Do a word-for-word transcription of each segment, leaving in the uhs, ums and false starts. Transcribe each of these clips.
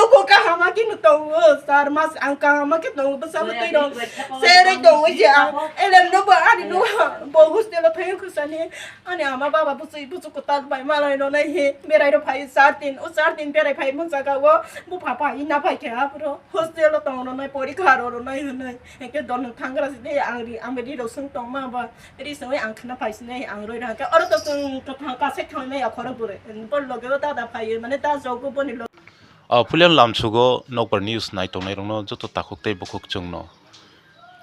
Ko kahama khe no tongo, sir, mas ang kahama khe tongo, bwsa bwtwi rok serei tongo je ang. Elem no bo ani no bo hostel o thangwi khosani ani ama baba bwswi buchuk kwtal bai malai rw nai he berai rw phai sir tin, o sir tin berai phai mung jaga o bupha phai na phai khe aphuru hostel o tong rw nai porikha rw rw nai hwnwi. Hwnkhe don thang gra si de ang ri, ang ri rw swng tong ma ba ri swngwi ang khna phai sinai ang roi rw khe oro to chwng kwthang kasai thangwi maya khorok bwrwi. Bo loge o dada phai mane da jogo boni loge. O puilano lamsugo nokbar news nai tongnai rokno joto takhuk tei bukhuk chwngno.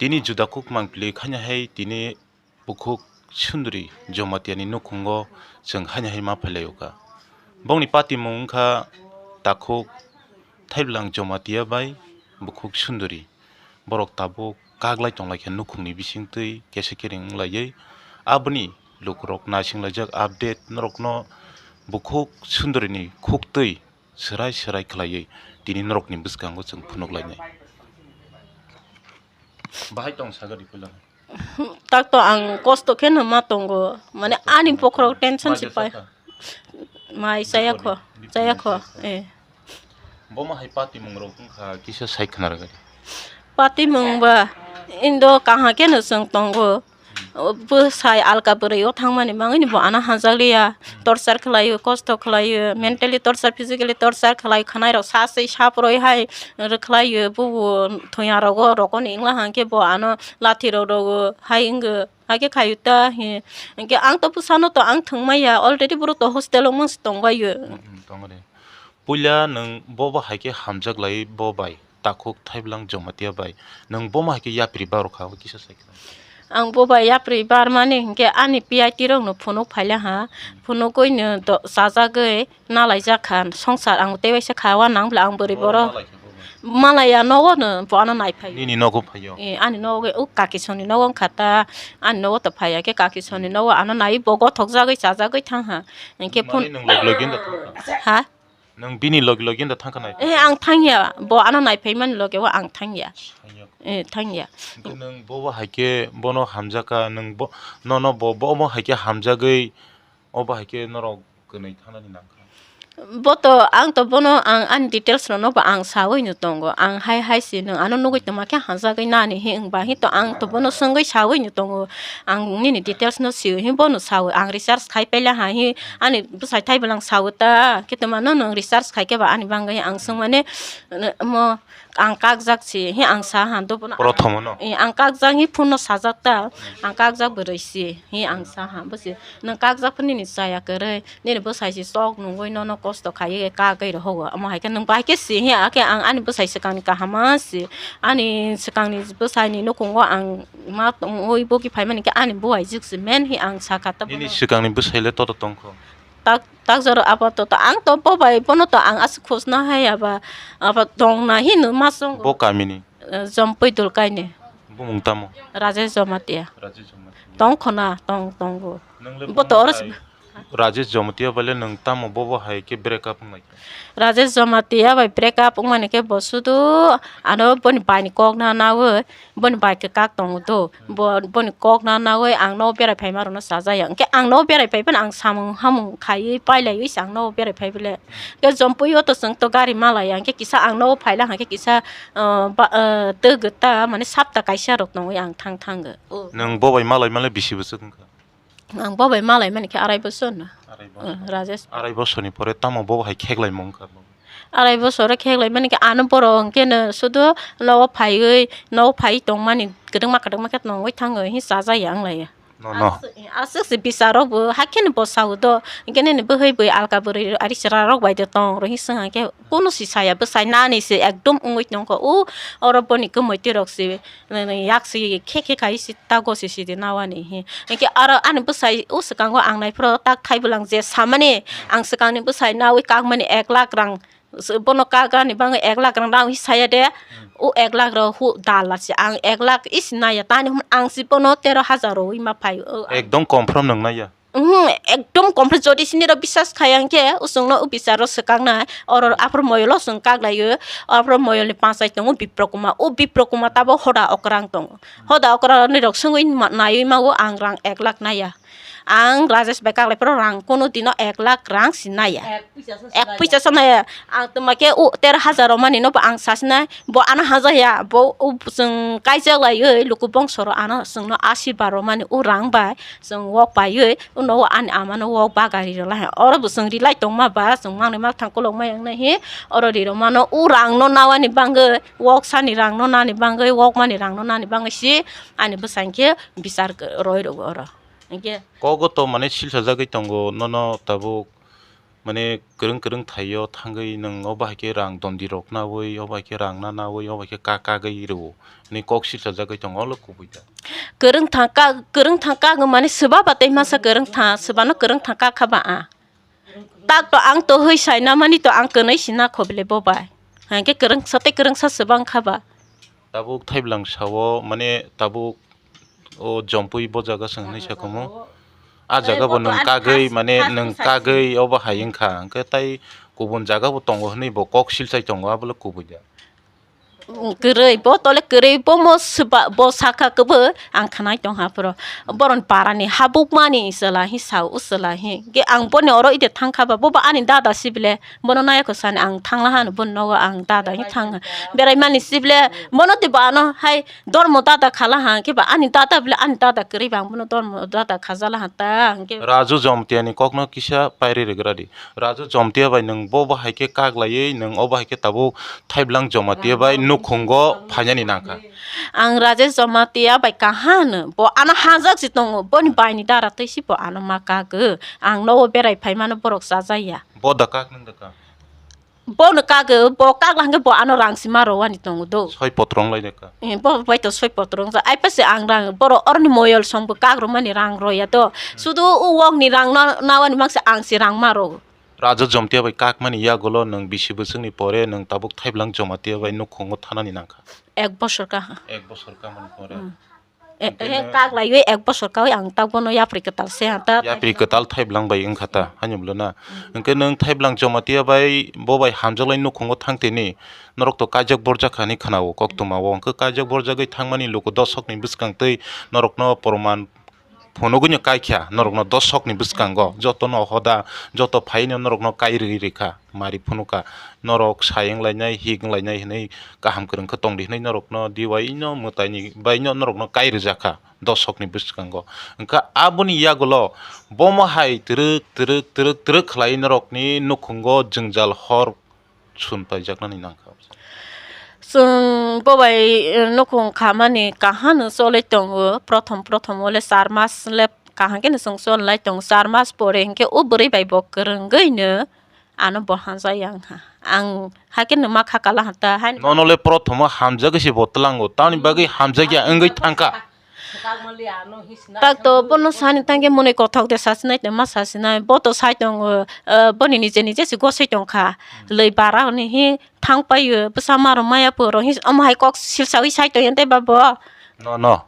Tini juda kuk mangpili khanya hai tini bukhuk Sundri Jomatiani nukhungo chwng haino hai ma phailai o kha. Bongni patimung wngkha takhuk Thaibwlang Jomatia bai bukhuk Sundri. Borok tabuk kaglai tonglaikha nukhungni bisingtwi kesa kering wnglaiwi. Aboni lukurok naisinglaijak update norokno bukhuk Sundrini khuktwi swrai swrai khlaiwi tini norokni bwskango chwng phunuklainai. Bahai tong sagadi puila. Tak to ang kosto kheno ma tongo, mane ani bokhorok tension si pai. Mai chaya kho, chaya kho, eh. Bomo hai patimung rok wngkha kisa sai khna rwgadi. Patimung ba indo kaham kheno chwng tongo. Bwsai alka bwrwi o thangmani mangwini bo ano hamjakliya, torture khlaio, kosto khlaio, mentally torture, physically torture khlaio, khwnairok sa se saproi hai rwkhlaio, bubo thwiya rogo rokoni wngla hwnkhe bo ano lathi rok rogo hai wngw, hakhe khaio ta hi, hwnkhe ang to bwsano to ang thwngmaya, already borok to hostel o mungsa tongbaio. Puila nwng bobo hai khe hamjak lai bo bai, takhuk Thaibwlang Jamatia bai. Nwng bomo hai khe yapri ba rw kha, o kisa sai khe. Ang bo bai yapri barmani hinkhe ani P I T rokno phunuk phaila ha. Phunukgwino do-, chajagwi nalaijak kha, songsar ang tei waisa kha, wanang bwla ang bwrwi borok. Malai khe bo bai. Malaya nogo no bo ano nai phaio. Nini nogo phaio? Eh, ani nogo, o kaki soni nogo wngkha ta, ani nogo to phaiya khe kaki soni nogo ano nai bo gothok jagwi chajagwi thang ha. Hinkhe phun- Mani nwng log login da thang kha? Ha? Nwng bini logi logi da thangkha nai? Eh, ang thangya. Bo ano naiphai mani loge o ang thangya. Thangya. Eh, thangya. Hwnkhe nwng bobo hai khe bono hamjakha, nwng bo, nono bo, bo, omo hai khe hamjagwi, obo hai khe norok kwnwi thangnani nangkha. Bo to, ang to bono, ang ani details rokno bo ang sawi no tongo. Ang hai hai si nwng ano nugwi tongma khe hamjagwi nani hi wngba hi to ang to bono swngwi sawi no tongo. Ang nini details no sio hi bono sawi. Ang research khai paila ha hi. Ani bwsai thai bwlang sawi ta, khe tongma no nwng research khai khe ba ani bangwi ang swngmani, mo, ang kakjak si, hi ang sa ha, do bono. Prothom no? Eh, ang kakjak hi phone no sajak ta, ang kakjak bwrwi si, hi ang sa ha, bo si, nwng kakjak phone nini chaya kwrwi, nini bwsai si chok nungwi nono kosto khaiwi kagwi rohogo, omo hai khe nwng bai khe si, hi akhe ang ani bwsai swkangni kaham ma si, ani swkangni bwsaini nukhungo ang ma tongwi bogi phaimani khe ani buai jik si, men hi ang sakha ta bono. Nini swkangni bwsai le toto tongkho? Tak, tak jora apato to ang to bo bai bono to ang aswk khosna hai aba, aba tongna hino ma chongo. Bo kamini? Eh, Jompui Dulkaini. Bumung tamo? Rajesh Jomatia. Rajesh Jomatia. Tongkhona, tong, tongo. Nwng le bo to bumung oro hai Rajesh Jomatia bai le nwng tamo bobo hai khe break up wnglai kha? Rajesh Jomatia bai break up wngmani khe bo sudu ano boni bai ni kok na nawi. Boni bai kwkak tongo do. Bo, boni kok na nawi ang nogo berai phaima rokno chajaya. Hwnkhe ang nogo berai phai phano ang samung hamung khaiwi pailaiwi se ang nogo berai phai bole. Hwnkhe Jompui o to chwng to gari malaya. Hwnkhe kisa ang nogo phaila hwnkhe kisa, ah, ba, ah, twi gwta mane sapta kaisa rok tongwi ang thang thango. O. Nwng bo bai malai malai bisi bwswk wngkha? Ang bo bai malai mani khe arai bosor no. Arai bosor. Rajesh. Arai bosor ni pore tamo bo hai kheklai mung kha? Arai bosor kheklai mani khe ano borok hwnkhe no sudu nogo phaiwi, nogo phaiwi tongmani kwdwngma kwdwngma khe tongwi thango, hi chajaya wnglaio. No, no. Aswk, aswk se bisarok bo, hakhe no bo sao do, hwnkhe nini bwhwi bwi alka bwrwi ari chwra rok bai de tong, oro hi swng hwnkhe kunu si saya, bwsai nani se ekdom wngwi tongkho, o oro boni kwmwi twi rok se. Nini yak si khe khe khai si tago si si di nawani hi. Hwnkhe aro ani bwsai o swkango ang naiphuru tak thai bwlang je samani ang swkangni bwsai nawi kakmani ek lakh rang. Bono kak ani bagwi ek lakh rang nawi saya de. O ek lakh rok hu dal la si ang ek lakh is naya tani hwn ang si bono tero hajar rwi ma phai o. Ekdom confirm nwng naya. Uhmm, ekdom complete jodi sini rok bisas khai ang khe, o chwng no o bisaro swkang nai, oro aphuru moyol o chwng kak lai o, aphuru moyol ni panchai tongo Bipro Kuma, o Bipro Kuma tabok hoda okrang tongo, hoda okrang ni rok swngwi ma-, naiwi ma o ang rang ek lakh naya, Ang Rajesh bai kaklai phuru rang kuno dino ek lakh rang si naya. Ek puisa so sinaya. Ang twma khe o tero hazar romani no bo ang sa sinai. Bo ano haja ya. Bo o chwng kaijak laiwi luku bongso ro ano chwngno asirba romani o rang bai chwng wok paiwi uno o ani ama no wok bagari rwlai. Oro bo chwng rilai tongma ba chwng mangnwi makthang kolokma yang nai hi. Oro ri romano o rang no nawani bangwi wok sani rang no nani bangwi wok mani rang no nani bangwi si ani bwsang khe bichar roi rw oro. Hinkhe kogo to mane silsa jagwi tongo, nono tabuk mane kwrwng kwrwng thaio thangwi nwng o bahai khe rang dondi rok nawi, o bahai khe rang na nawi, o bahai khe ka kagwi rwo. Ni kok silsa jagwi tongo, olo kubui da. Kwrwng thang ka, kwrwng thang kagwi mane swba ba tei masa kwrwng thang, swbano kwrwng thang ka kha ba a. Tak to ang to hwi sai na mani to ang kwnwi si na kho bele bo bai. Hinkhe kwrwngsa tei kwrwngsa swbang kha ba. Tabuk thaiblang sao mane tabuk o jompui bo jaga se hwnwi sa khumu. A jaga bo nwng kagwi mane nwng kagwi obo hai wngkha. Hinkhe tai kubun jaga bo tongo hwnwi bo kok silchai tongo, abo le kubui da. Kwrwi bo tole kwrwi bo mo swba bo sakha kwbwi ang khnai tongha phoro. Boroni parani habukmani chwla hi sao chwla hi. Ge ang boni oro ide thangkha ba bo ba ani dada sibile bono nayakho sani ang thangla hano boni nogo ang dada hi thangha. Berai mani sibile bono de ba ano hai dormo dada khala ha khe ba ani dada bile ani dada kwrwi ba ang bono dormo dada khajala ha ta hwnkhe. Raju Jomtiani kokno kisa pairi rwgra di. Raju Jomtia bai nwng bo, bo hai khe kak laiwi nwng obo hai khe tabuk Thaiblang Jomatiya bai nukhungo phainani nangkha. Ang Rajesh Jomatiya bai kaham hwno, bo ano hajak se tongo, boni baini dara tei se bo ano ma kago. Ang nogo berai phaimano borok chajaya. Bo da kak nwng da kak? Bono kago, bo kak lang khe bo ano rang se ma rowani tongo do. Soi potrong lai da kak? Eh, bo bai to soi potrong ja. Ai pa se ang rang, borok oroni moyol song bo kak romani rang roya do. Sudu o wokni rang na, nawani mangse ang se rang ma rogo. Raja Jomtia bai kakmani yagulo nwng bisi bwswkni pore nwng tabuk Thaiblang Jomatiya bai nukhungo thanani nangkha? Ek bosor kaha. Ek bosor kamani pore. Hmm. E, hwnkhe e, nwng kak laiwi ek bosor kawi ang tak bono yapri kwtal se ha ta. Yapri kwtal Thaiblang bai wngkha ta, hmm, haino bwlwna. Hmm. Hwnkhe nwng Thaiblang Jomatiya bai bo bai hamjaklai nukhungo thangtini norok to kaijak borjak kha hinwi khwnao koktwmao. Hwnkhe kaijak borjagwi thangmani luku dosokni bwskang twi norokno porman phunugwino kaikha norokno dosokni bwskango, jotono hoda, joto phaino norokno kai rwui rwkha, mari phunukha, norok sai wnglainai, hik wnglainai hinui kaham kwrwng khe tongdi hinui norokno diwaino mwtaini baino norokno kai rwjakha dosokni bwskango. Wngkha aboni yagulo bomo hai twrwk twrwk twrwk twrwk khlai norokni nukhungo jwngjal hor sun paijaknani nangkha. Chwng bo bai, eh, nukhung khamani kaham no choli tongo, prothom prothom o le char mas le kaham khe no chwng choli lai tongo, char mas pore hinkhe o bwrwi bai bo kwrwngwi no ano bo hamjak ya wngkha. Ang hakhe no ma kha kala hata hai. Nono le prothom o hamjagwi se bo tlango, tamni bagwi hamjak ya wngwi thangkha. Tak to bono sani tangke mwnwi kothok de sasinai tongma sasinai. Bo to sai tongo, eh, boni nije nije se gosoi tongkha. Lwi bara hwnwi hi thang paio, bwsa maro maya poro hi omo hai kok silsawi sai tongya tei ba bo. No, no.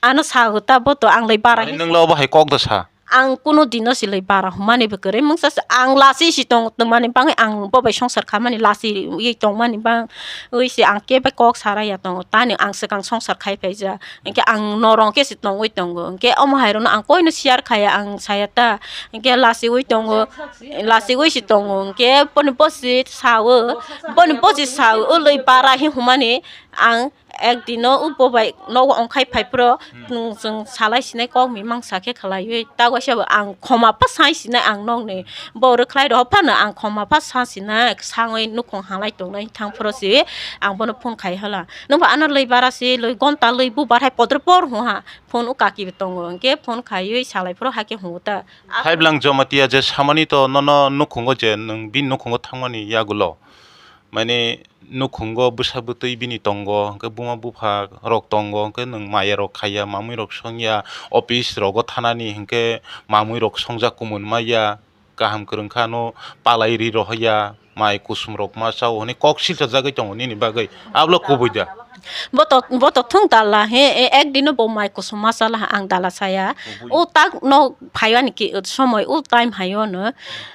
Ano sa hwta bo to ang lwi bara. Ani hi nwng lo obo hai kok da sa. Ang kuno dino se lwi bara hwnmani bo kwrwi mungsa se ang lasi si tong tongmani bangwi ang bo bai songsar khamani lasi wi tongmani bang. Ui se ang kebo kok sara ya tongo, tani ang swkang songsar khai phaijak, hinkhe ang norok khe se tongwi tongo, hinkhe omo hai rokno ang koino share khaiya, ang saya ta, hinkhe lachiwi tongo, lachiwi se tongo, hinkhe boni bosi sao, boni bosi sao, o lwi bara hi hwnmani ang ek dino o bo bai nogo ongkhai phai phro, hmm, nwng chwng salai sinai kok mimang sa khe khlaiwi, ta waisa bo ang khoma pha sai sinai ang nokni. Bo rwkhlai rok phano ang khoma pha sa sinai, sangwi nukhung halai tongnai thang phoro se ang bono phone khai hala. Nwng bo ano lwi bara se, lwi gonta lwi bubar hai podro por hwnha. Phone o kaki bo tongo, hinkhe phone khaiwi salai phoro hakhe hwngo ta. Thaiblang Jamatia je samani to nono nukhungo je nwng bini nukhungo thangmani yagulo. Mane nukhungo bwsa bwtwi bini tongo, hinkhe buma bupha rok tongo, hinkhe nwng maya rok khaiya, mamui rok songya, office rogo thanani hinkhe mamui rok songjak kumun maya. Kaham kwrwng kha, ano palai ri rohorya, mai kusum rok ma chao hwnwi kok silsa jagwi tongo nini bagwi, ablo kubui da. Boto boto thung dala he e ek dino bo mai kusum ma chala ang dala saya. Kubui. O tak no phaiwani ki somoi o time hayo no.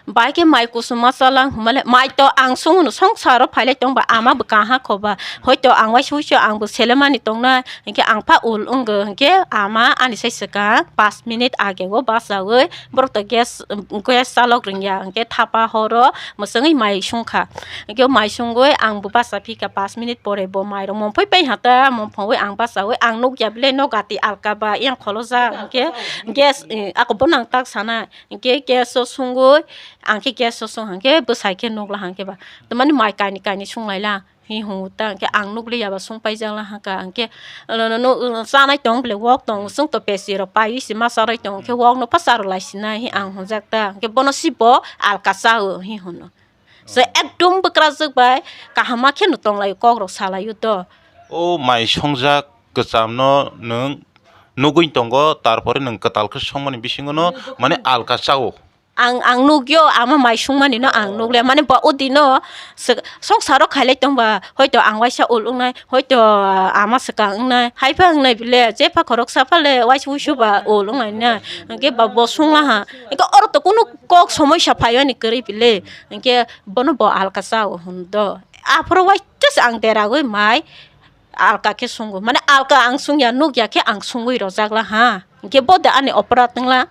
Bai khe mai kusum ma chala hwnmale mai to ang sung no songsaro phailai tong ba ama bo kaha kho ba. Hoito ang waisa waisa ang bo selemani tong na. Hinkhe ang pha ul wngkhe ama ani sai swkang pash minute age o bachawi borok to gas, gas chalok rwngya hinkhe thapa horo mwswngwi mai sungkha. Hinkhe mai sungwi ang bo bacha phikha pash minute pore bo mairok mongphoi pai hata mongphogwi ang bachawi ang nukya bile no gati alka ba yang kholojak hinkhe gas, eh, ako bo nang tak sana hinkhe gas o sungwi ang khe gas o sung hinkhe bwsai khe nukla hinkhe ba tamani mai kainwi kainwi sunglaila. Hi hwngo ta, hwnkhe ang nukliya ba sung paijak la hwnkha, hwnkhe, ano, no, no, chanai tong bole wok tong, chwng to pesi rok paiwi se ma charwi tong, hwnkhe wok no pha charw lai sinai, hi ang hwnjak ta, hwnkhe bono si bo alka cha o, hi hwno. Se ekdom bwkrajwk bai kaham ma khe no tong lai o, kok rok sa lai o to. O mai songjak kwcham no nwng nugwi tongo, tarpore nwng kwtal khe songmani bisingo no, mane alka cha o. Ang, ang nukyo, ama mai sungmani no ang nukle. Mane ba o dino se-, songsaro khailai tongba, hoito ang waisa ul wngnai, hoito ama swkang wngnai, haiphang wngnai bile, jepha khoroksa phale waisa wuisu ba ul wngnai na. Hwnkhe ba bo sungla ha. Hwnkhe oro to kunu kok somoisa phaiwani kwrwi bile. Hwnkhe bono bo alka cha o hwn do. Aphuru waisa se ang deragwi mai alka khe sungo. Mane alka ang sungya, nukya khe ang sungwi rwjak la ha. Hwnkhe bo de ani oporad wngla.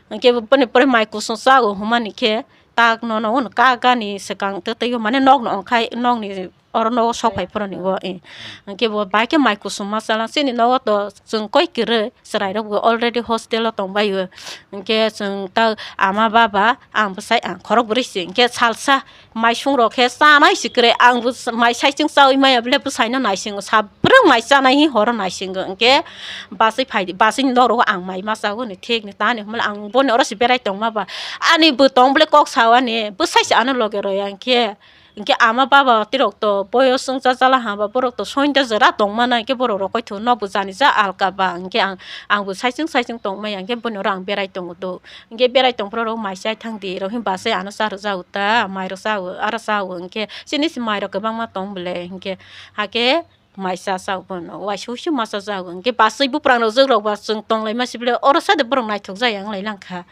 Hwnkhe boni pore mai kusung cha o hwnmani khe tak nono hwn ka gani swkang twi twi o mane nokno ongkhai nokni oro nogo sok phai phuru ni o, eh. Hwnkhe bo bai khe mai kusung ma chala chini nogo to chwng koi kwrwi chwrai rok bo already hostel o tong bai o. Hwnkhe chwng ta ama baba ang bwsai ang khorok bwrwi se hwnkhe salsa mai sung rok khe chanai se kwrwi ang bo mai saichung chaui maya bwle bwsai no naisingo sa. Bwrwng mai chanai hi horo naisingo, hwnkhe bachwi phai di, bachwini nok rogo ang mai ma chago ni thik ni tani hwnmale ang boni oro se berai tongma ba. Ani bo tong bole kok sao ani bwsai se ano loge roya hwnkhe, hwnkhe ama baba tirok to boyos wngcha chala ha ba borok to soinda jora tongma na hwnkhe borok rok koitho nok bo jani ja alka ba hwnkhe ang, ang bo saichung saichung tongmaya hwnkhe boni oro ang berai tongo do. Hwnkhe berai tongphuru rok mai chai thang di rok hwn bachwi ano cha rwjago ta mai rok chago aro chago hwnkhe chini se mai rok kwbangma tong bole hwnkhe hakhe. Mai cha cha bono waisa wuisu ma cha cha hwnkhe bachwi buprang rok jwk rok ba chwng tong lai ma sibole oro sa de borok naithok jaya wng lai lang kha.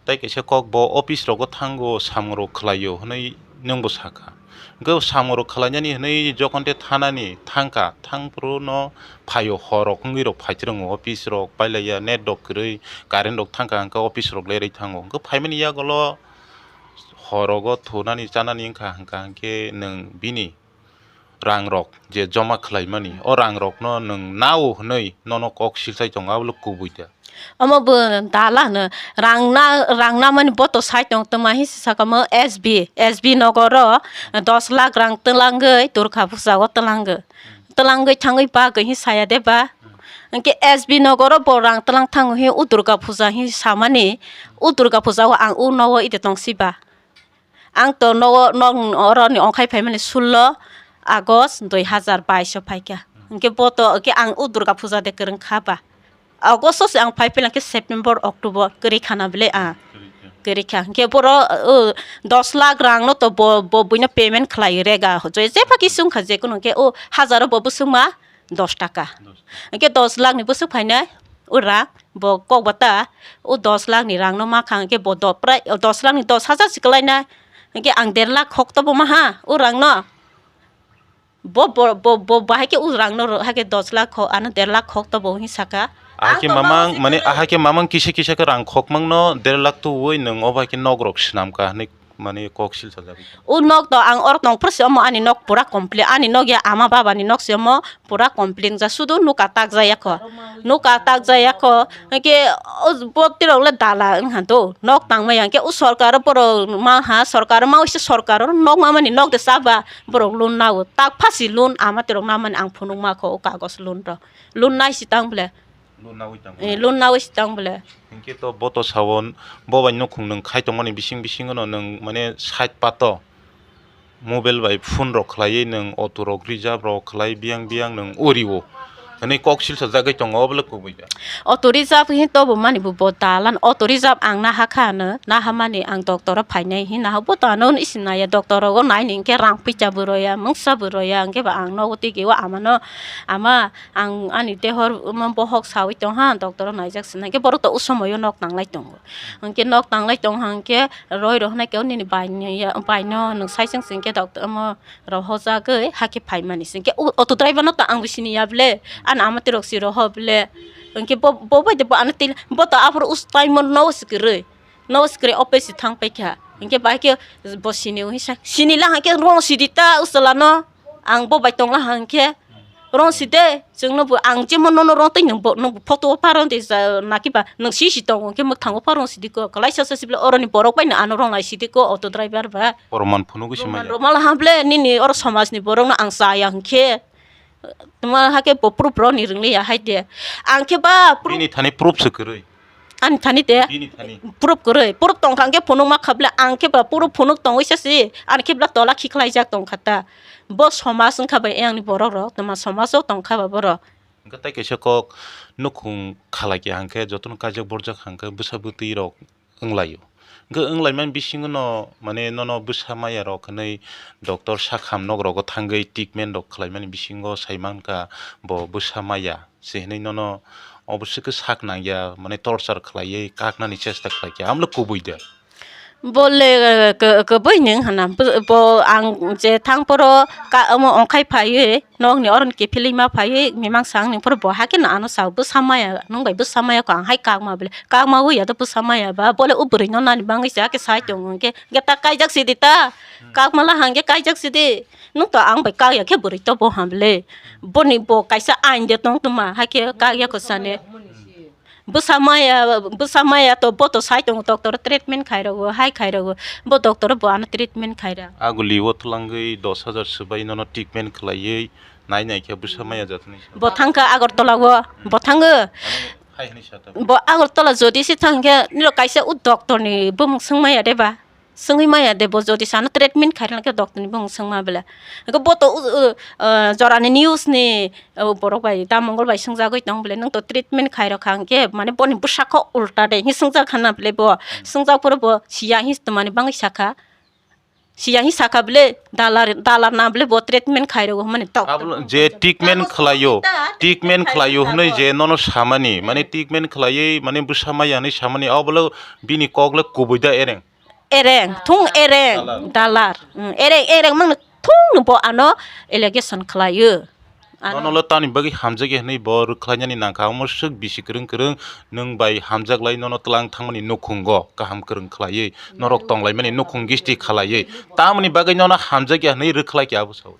Tai kaisa kok bo office rogo thango samung rok khlai o hwnwi nwng bo sakha. Hwnkhe samung rok khlai nani hwnwi jokhon te thanani thangkha thang phuru no phai o hor rok wngwi rok phai rwngo office rok pailai ya net rok kwrwi current rok thangkha hwnkhe office rok lerwi thango hwnkhe phaimani yagulo hor rogo thunani chanani wngkha hwnkha hwnkhe nwng bini rang rok je joma khlaimani, o rang rokno nwng nao hwnwi nono kok silsai tongo, abo le kubui da. Omo bo dala hwno, rang na, rang namani boto sai tong tongma hinwi saka omo S B, S B nogoro dos lakh rang twlangwi Durga puja o twlangwi, twlangwi thangwi bagwi hinwi saya de ba? Hwnkhe S B nogoro bo rang twlang thango hinwi o Durga puja hinwi samani, o Durga puja o ang o nogo ide tong si ba? Ang to nogo, nog-, oroni ongkhai phaimani sullo August dui hazar bais o phaikha. Hwnkhe bo to, hwnkhe ang o Durga puja de kwrwng kha ba. August o se ang phai philangkhe September, October kwrwi khana bwle, ah. Kwrwi kha. Hwnkhe boro, o, dos lakh rang no to bo, bo buino payment khlai rega. Je, jepha kisi wngkha, jekunu hwnkhe o hazar o bo bwswkma dos taka. Dos taka. Hwnkhe dos lakh ni bwswk phainai, o rang, bo kok bata, o dos lakh ni rang no ma kha, hwnkhe bo do-, prai dos lakh ni dos hajar se kwlai nai, hwnkhe ang der lakh khok tobo ma ha, o rang no. Bo, bo, bo, bo, bo hai khe o rang no rw, hai khe dos lakh khok, ano der lakh khok tobo hinwi saka. Ahai khe mamang, mane, ahai khe mamang kisa kisa khe rang khok mang no der lakh tuwi nwng o bai khe nok rok swnam kha hinwi. Mane kok silsa jagwi. O nok to ang oro tong phuru se omo ani nok pura complete, ani nok ya ama baba ni nok se omo pura complete ja, sudu nuka tak jaya kho, nuka tak jaya kho, hwnkhe o bo tirok le dala wngkha do, nok tangma ya hwnkhe o sorkar o borok ma ha, sorkar o ma uisa sorkar o nok ma mani nok de cha ba borok loan na o, tak phasi loan ama tirok na mani ang phunuk ma kho o kagos loan rok, loan nai si tang bwle. Loan nawi tang Eh, bwle. Loan nawi si tang bwle. Hinkhe to boto sawon, bo bai nukhung nwng khai tongmani bising bisingo no nwng mane side pato mobile bai phone rok khlaiwi nwng auto rok reserve rok khlai biyang biyang nwng uriwo. Hwnwi kok silsa jagwi tongo, obo le kubui da. Auto reserve hin tobo mani bo, bo dalan auto reserve ang naha kha hwno, naha mani ang doctor o phainai hin naha bo to ano isim naiya doctor rogo naini hinkhe rang puisa bo roya, mungsa bo roya, hinkhe ba ang nogo tigi o amano, ama ang ani dehor omo bohok sawi tongha doctor o naijak sina hinkhe borok to o somoyo nok tanglai tongo. Hinkhe nok tanglai tongha hinkhe roi rohonai khe nini bai ni ya, bai no nwng sai chwng singkhe doctor omo rohorjagwi hakhe phaimani se. Hinkhe o auto driver no to ang bo siniya ble, ani amatirok si roho ble. Hinkhe bo, bo bai de bo ano tei, bo to aphuru us time no us kwrwi, no us kwrwi office si thang paikha. Hinkhe bai khe bo sini o hinsa, sini la hinkhe rong sidi ta usala no, ang bo bai tong la hinkhe rong side, chwng no bo ang jemon nono rong tei nwng bo, nwng bo photo o pha rong de ja, naki ba nwng si si tongo hinkhe mwkhango pha rong sidi ko, kwlaisa sa sibla oroni borok bai no ano rong lai sidi ko auto driver ba. Oro man phunugwi se manya. Rok mal ha ble nini oro somaj ni borok no ang chaya hinkhe. Tuma hake bo proof rok ni rwng liya hai de. Ang khe ba proof. Bini thani proof se kwrwi. Ani thani de. Bini thani. Proof kwrwi. Proof tong kha hinkhe phunuk ma kha ble ang khe ba proof phunuk tongwi sa si. Ani khe bla tola khiklai jak tong kha ta. Bo somaj wng kha ba yang ni borok rok. Tuma somaj o tong kha ba borok. Hwnkhe tai kaisa kok nukhung khalai khe hwnkhe jotono kaijak borjak hwnkhe bwsa bwtwi rok wnglaio. Hwnkhe wnglaimani bisingo no, mane, nono bwsa maya rok hwnwi doctor sakham nok rogo thangwi treatment rok khlaimani bisingo sai mankha bo bwsa maya se hwnwi nono obosi khe sak nangya, mane, torture khlaiwi kaknani chesta khlaikha, amle kubui de. Bo le, eh, kw-, kwbui nwng hwnna. Bo, bo ang je thang phoro ka-, omo ongkhai phaiwi, nokni oroni kiphilwi ma phaiwi, mimang sa wngni phoro bo hakhe no ano sao, bwsa maya, nwng bai bwsa maya kho, ang hai kakma bwle, kakma wi ya do bwsa maya ba, bo le o bwrwi no nani bangwi se hakhe sai tongo, hwnkhe, hwnkhe ta kaijak sidi ta, kakma la hwnkhe kaijak sidi, nwng to ang bai kak ya khe bwrwi to bo ham bwle, boni bo kaisa ain de tong tongma, hakhe kak ya kho sani. Bwsa maya, bwsa maya to bo to sai tongo, doctor treatment khai rogo, hai khai rogo. Bo doctor bo ano treatment khai ra. Aguli o twlangwi dos hajar swbai nono treatment khlaiwi nai nai khe bwsa maya jatni. Bo thangkha Agartala o, bo thango. Hai hwnwi sa ta. Bo Agartala jodi se thangkhe nilo kaisa o doctor ni bumung swng maya de ba. Swngwi maya de bo jodi sano treatment khairoknai khe doctor ni bumung swngma bwle. Hwnkhe bo to, uh, uh, uh, jorani news ni, uh, borok bai da mongol bai swngjagwi tong bwle, nwng to treatment khairokha hwnkhe mane boni bwsakho ulta de hinwi swngjak hana bwle bo. Swngjak phuru bo siya hinwi tongmani bangwi sakha. Siya hinwi sakha bwle dalar, dalar na bwle bo treatment khairokgo hwnmani doctor. Abo je treatment khlaio, treatment khlaio hwnwi je nono samani, mane treatment khlaiwi mane bwsa maya hinwi samani, abo le bini kok le kubui da ereng. Ereng, thung ereng, dalar. Dalar. Mm, ereng, ereng mangno thung no bo ano allegation khlaio. Ano. Nono le tani bagwi hamjak ya hwnwi bo rwkhlainani nangkha, omo swk bisi kwrwng kwrwng nwng bai hamjak lai nono twlang thangmani nukhungo kaham kwrwng khlaiwi, norok tonglaimani nukhung gisti khlaiwi. Tamoni bagwi nono hamjak ya hwnwi rwkhlai khe abo sao.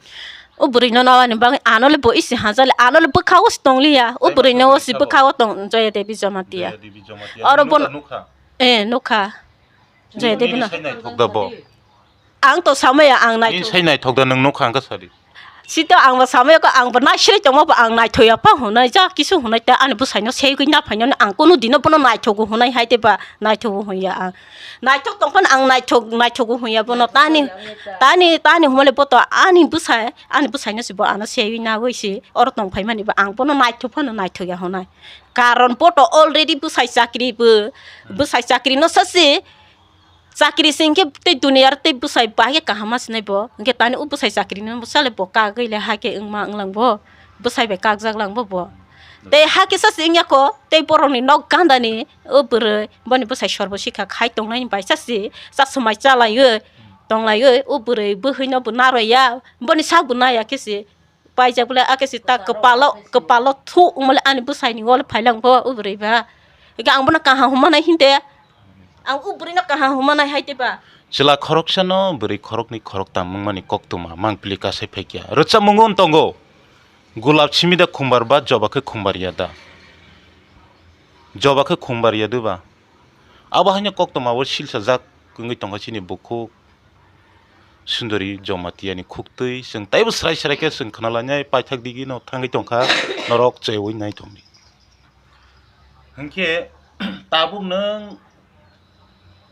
O bwrwi nono ani bagwi ano le bo isi hamjak le, ano le bwkha o se tongliya, o bwrwi no o se bwkha o tong Joya Devi Jamatia. Joya Devi Jamatia. Oro bo nukha. Eh, nukha. Joya Devi no. Sai naithok da bo. Ang to samaya ang naithok. Nini sai naithok da nwng nukha ang kha sadi. Sito ang bo samaya ko ang bo naisai tongma bo ang naithoya pa hunai ja kisu hunai ta ani bwsai no segwi na phaino ang kunu dino bono naithogo hunai hai te ba naithogo hunya ang. Naithok tong phano ang naithok naithogo hunya bono tani tani tani humale bo to ani bwsai ani bwsai no se bo ano segwi na wi se oro tong phai mani ba ang bono naithok phano naithoya hunai. Karon bo to already bwsai chakri bo bwsai chakri no sa se. Chakri se hinkhe tei duniya tei bwsai bahai khe kaham ma sinai bo. Hinkhe tani o bwsai chakri ni bwsa le bo kagwi le hai khe wngma wnglang bo. Bwsai bai kakjak lang bo bo. Tei ha kisa se wngya kho tei borok ni nok ganda ni o bwrwi boni bwsai sorbo sikha khai tongnai bai sa se chasumai chalaiwi tonglaiwi o bwrwi bwhwi no bo narwkya boni sak bo naiya khe se. Paijak bwle ake si ta kwpalo kwpalo thu wngmale ani bwsai ni wall phailang bo o bwrwi ba. Eke ang bono kaham hwnma nai hinde. Ang o bwrwi no kaham hwnma nai hai te ba. Chwla khoroksa no bwrwi khoroknwi khoroktam wngmani koktwma mangpili kasai phaikya. Rwchapmungo wng tongo. Gulab simi da khumbar ba joba khe khumbar ya da. Joba khe khumbar ya de ba. Abo haino koktwma o silsa jak wngwi tongkha chini bukhuk. Sundori Jamatia ni khuktwi chwng taibo srai srai khe chwng khna lainai paithak digi no thangwi tongkha norok cheui naithokni. Hinkhe tabuk nwng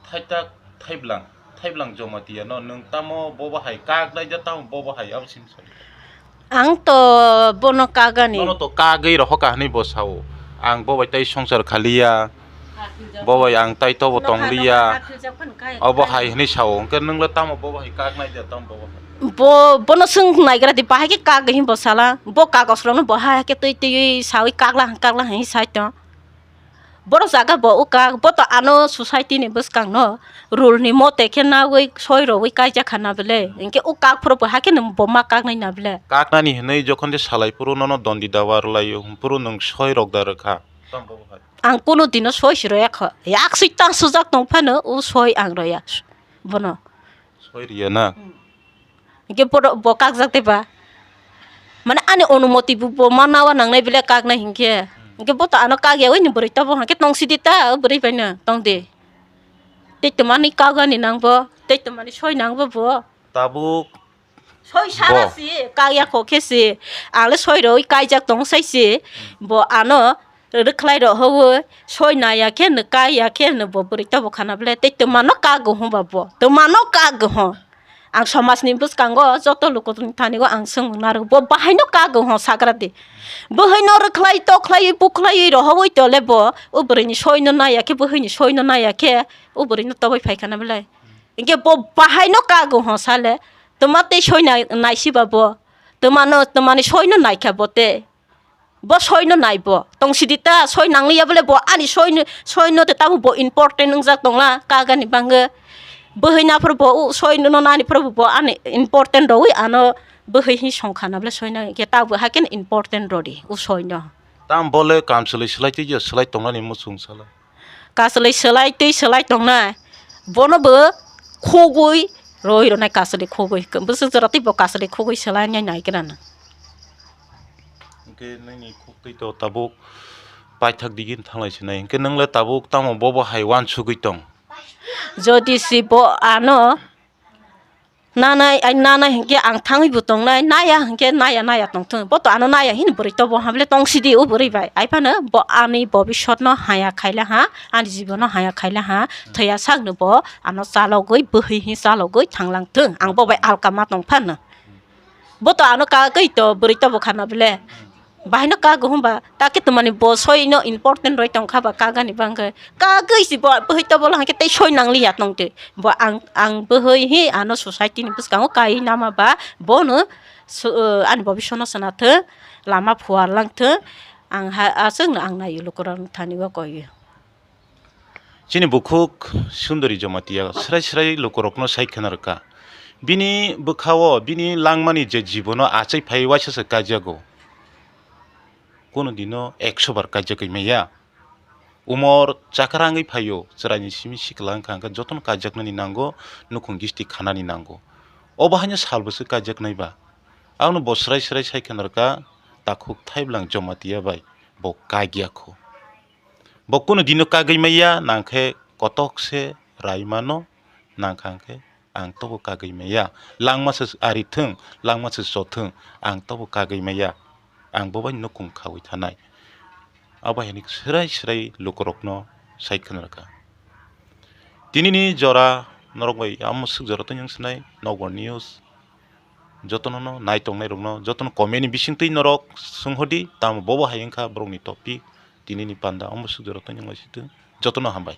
thaitak thaiblang thaiblang Jamatia no nwng tamo bobo hai kak naijak tamo bobo hai abo sini sori. Ang to bono kagani. Bono to kagwi rohor ka hwnwi bo sao. Ang bo bai tai songsar khaliya. Bo bai ang tai tobo tongliya. Obo hai hwnwi sao. Hwnkhe nwng le tamo bo bai kaknai de, tamo bo bai? Bo, bono swng naigra di, bahai khe kagwi hwnwi bo sala. Bo kagos rokno bo hai khe twi twi sawi kakla, kakla hwnwi sai tong. Borok jaga bo o kak, bo to ano society ni bwskang no rule ni mote khe nawi soi rogwi kaijak kha na bele. Hinkhe o kak phuru bo hakhe nwng bo ma kaknai na bele. Kaknani hinwi jokhon je salai phuru nono dondi dawa rwlaio, hwn phuru nwng soi rok da rwkha. Ang kunu dino soi si roya kho. Yak sui tang sujak tong phano o soi ang roya. Bono. Soi riya na? Hmm. Hinkhe bodo-, bo kakjak tei ba? Mane ani onumoti bo, bo ma nawa nangnai bile kaknai hinkhe. Hmm. Hinkhe bo to ano kakya oi ni bwrwi tobo hinkhe tong sidi ta o bwrwi bai no tong di. Tei twmani kagani nang bo, tei twmani soi nang bo bo. Tabuk soi sara bo si kakya kho khe si. Ang le soi roi kaijak tong sai si. Hmm. Bo ano rwkhlai rok hwnwi soi naiya khe no kaiya khe no bo bwrwi tobo khana bwle tei twmano kago hwn ba bo twmano kago hwn. Ang somajni bwskango joto luku thani o ang swngmung narwk bo bahaino kago hwn sagra di. Bwhwino rwkhlai tokhlai bukhlai rohowoi tole bo o bwrwini soino naiya khe bwhwini soino naiya khe o bwrwino toboi phai khana bwle. Hinkhe bo bahaino kago hwn sale twma tei soi nai-, naisiba bo twmano twmani soino naikha bo tei. Bo soino nai bo. Tong sidi ta soi nangliya bole bo ani soino, soino te tamo bo important wngjak tongla kagani bangwi. Bwhwi naphuru bo o soino no nani phuru bo ani important rogwi ano bwhwi hi songkha na bole soino hinkhe tabo hakhe important rodi o soino. Tam bole kamchwlwi swlai twi swlai tongnani muchung sala. Kasalwi swlai twi swlai tongnai. Bono bo khugwi roi rwnai kasalwi khugwi. Bwswk jora tei bo kasalwi khugwi swlai nai nai kwrana. Hinkhe nini khuk twi to tabuk paithak digini thanglai sinai. Hinkhe nwng le tabuk tamo bobo hai uansugwi tong? Jodi si bo ano nanai, ai nanai hinkhe ang thangwi bo tongnai, naya hinkhe naya, naya tongthung. Bo to ano naya hini bwrwi tobo hable tong sidi o bwrwi bai. Ai phano bo ani bobisot no haya khaila ha, ani jibono haya khaila ha, thwiya sakno bo ano chalogwi, bwhwi hi chalogwi thanglang thung. Ang bo bai alka ma tong phano. Bo to ano kagwi to bwrwi tobo khana bele. Bahaino kago hwnba, ta khe twmani bo soi no important roi tong kha ba kagani bangkhe. Kagwi si bo bwhwi tobo lo hwnkhe tei soi nangliya tong twi. Bo ang, ang bwhwi hi ano society ni bwskango kai nama ba bono su-, uh, ani bobisot no swna thung, lama phuar lang thung. Ang ha, aswk no ang nai lukurok thani o koi. Chini bukhuk Sundari Jamatia srai srai lukurokno sai khna rwkha. Bini bwkhao bini langmani je jibono achai phai waisa se kaijago. Kunu dino ekso bar kaijagwi maya. Umor chakra wngwi phaio, chwraini simi sikla wngkha, hwnkhe jotono kaijaknani nango, nukhung gisti khanani nango. Obo haino salbwswk kaijaknai ba? Abono bo srai srai sai khna rwkha, takhuk Thaibwlang Jamatia bai bo kaigiya kho. Bo kunu dino kagwi maya, nangkhe kotok se raimano, nangkha hwnkhe ang tobo kagwi maya. Langma se ari thung, langma se cho thung, ang tobo kagwi maya. Ang bo bai nukhung khawi thanai. Abo hai hwnwi srai srai lukurokno sai khna rwkha. Tinini jora norok bai amo swk jora tongwi wng sinai, Nokbar News. Jotono no nai tongnai rokno, jotono comment ni bisingtwi norok swnghordi, tamo bobo hai wngkha borokni topic, tinini panda omo swk jora tongwi wng lai sitwng. Jotono hambai.